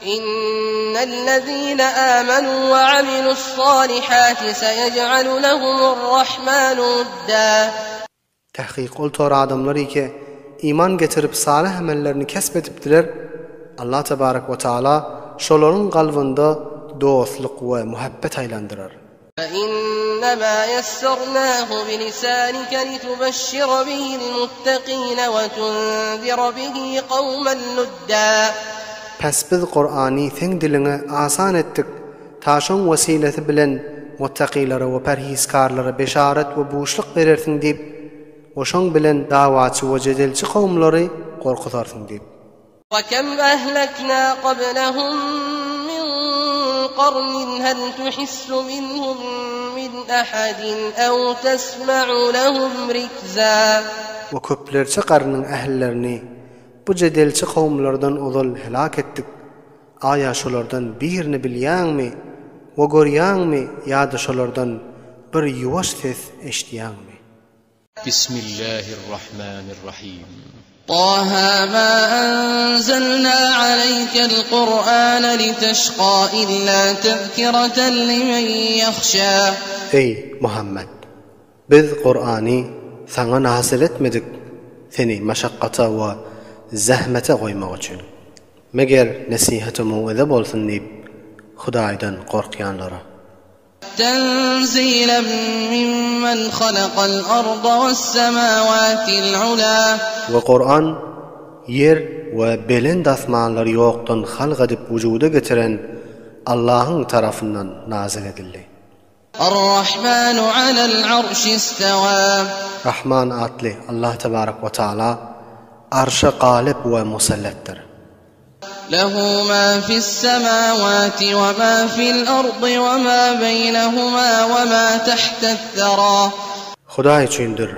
Innellezine amenu we amilussalihati seyec'alu lehumur-Rahmanu wudda. Tahkyk ol tor adamlar ike iman getirip salyh amellerini kesp edipdiler, Allah tebarek we taala şolaryň galbynda dostluk we muhabbet aýlandyrar. Fe-innema ýessernâhu bilisanike litubeşşire bihil muttakine we tunzire bihi kawmen ludda. Pes biz Kurany seň diliňe asan etdik, ta şoň wesilesi bilen muttakylara we perhizkarlara beşaret we buşluk berersiň diýip we şoň bilen dawaçy we jedelçi kowumlary gorkuzarsyň diýip. Wekem ehleknâ kablehum min karnin hel tuhissu minhum min ahadin ew tesme'u lehum rikzâ. We köplerçe garnyň ähllerini bu jedelçi kowumlardan ozal helak etdik. Aýa şolardan birini bilýäňmi we görýäňmi ýa-da şolardan bir ýuwaş ses eşidýäňmi? Bismillahirrahmanirrahim. Taha ma anzalna aleýkel Kur'ane liteşka illa tezkireten limen ýahşa. Eý, Muhammet! Biz Kur'any saňa nazyl etmedik seni maşakgata we zähmete goýmak üçin. Meger nesihat-u-mow'ize bolsun diýip, Hudaýdan gorkýanlara. Tenzilen mimmen halakal arda wes-semawati-l ula. We Kuran ýer we belent asmanlary ýokdan halk edip wujuda getiren Allahyň tarapyndan nazyl edildi. Ar-Rahmanu alel arşi istewa. Rahman atly Allah tebarek we taala Arşa galyp we musallatdyr. Lehu ma fis-semawati we ma fil-ardy we ma beýnehuma we ma tahtet-sera. Hudaý üçindir,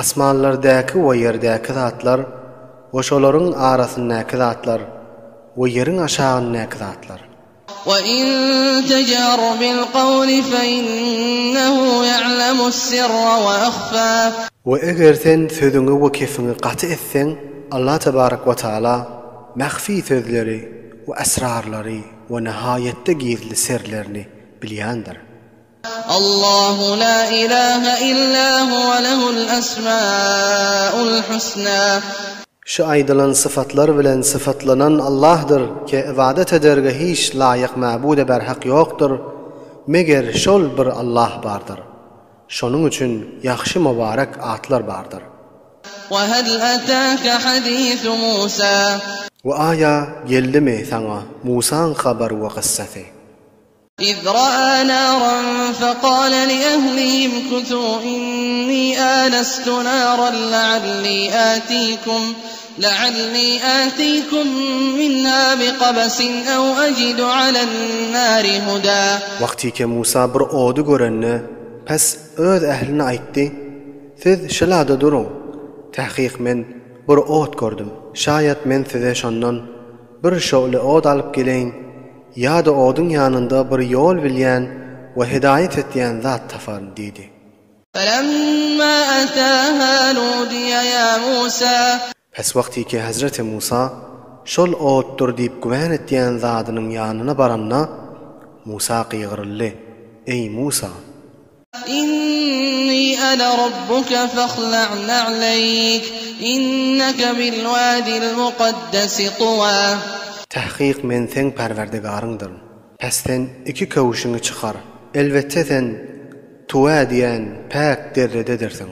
asmanlardaky we ýerdäki zatlar we şolaryň arasyndaky zatlar we ýeriň aşagyndaky zatlar. We in tejher bil-kawli fe innehu ýa'lemus-sirra we ahfa. We eger sen sözüňi we kefiňi gaty etseň, Allah tebarek we taala mahfi sözleri we esrarlary we nihaýetde gizli serlerini bilýändir. Allahu la ilahe illa huwe lehul esmaul husna. Şu aýdylan syfatlar bilen syfatlanan Allahdyr ke ybadat ederge hiç laýyk mäbude berhak ýokdur, meger şol bir Allah bardyr. Şonuň üçin ýagşy mübarek atlar bardyr. We hel etâke hadîsu Mûsâ. We aýa geldimi saňa Musaň habary we kyssasy? Iz ra'a naran fekale li ehlihi imkuthu inni anastu naran lealli atikum lealli atikum minha biqabasin ew ecidu alen nari huda. Wagtyke Musa bir ody görende, pes öz ähline aýtdy, Siz şylada duruň, tahkyk men bir ot gördüm, şaýat men size şondan bir şowly ot alyp geleýin, Ýa-da oduň ýanynda bir ýol bilýän we hidaýat etýän zat taparyn diýdi. Felemma ataha nudiýe ýa Musa. Pes wagtyky hezreti Musa şol otdur diýip gümän etýän zadynyň ýanyna baranda, Musa gygyryldy, Eý, Musa! Inni ana rabbuka fakhla' na'leýk, inneke bil-wadil mukaddesi tuwa. Tahkyk Men seň Perwerdigaryňdyryn. Pes sen iki köwşüňi çykar. Elbetde sen Tuwa diýen päk derrededirsiň.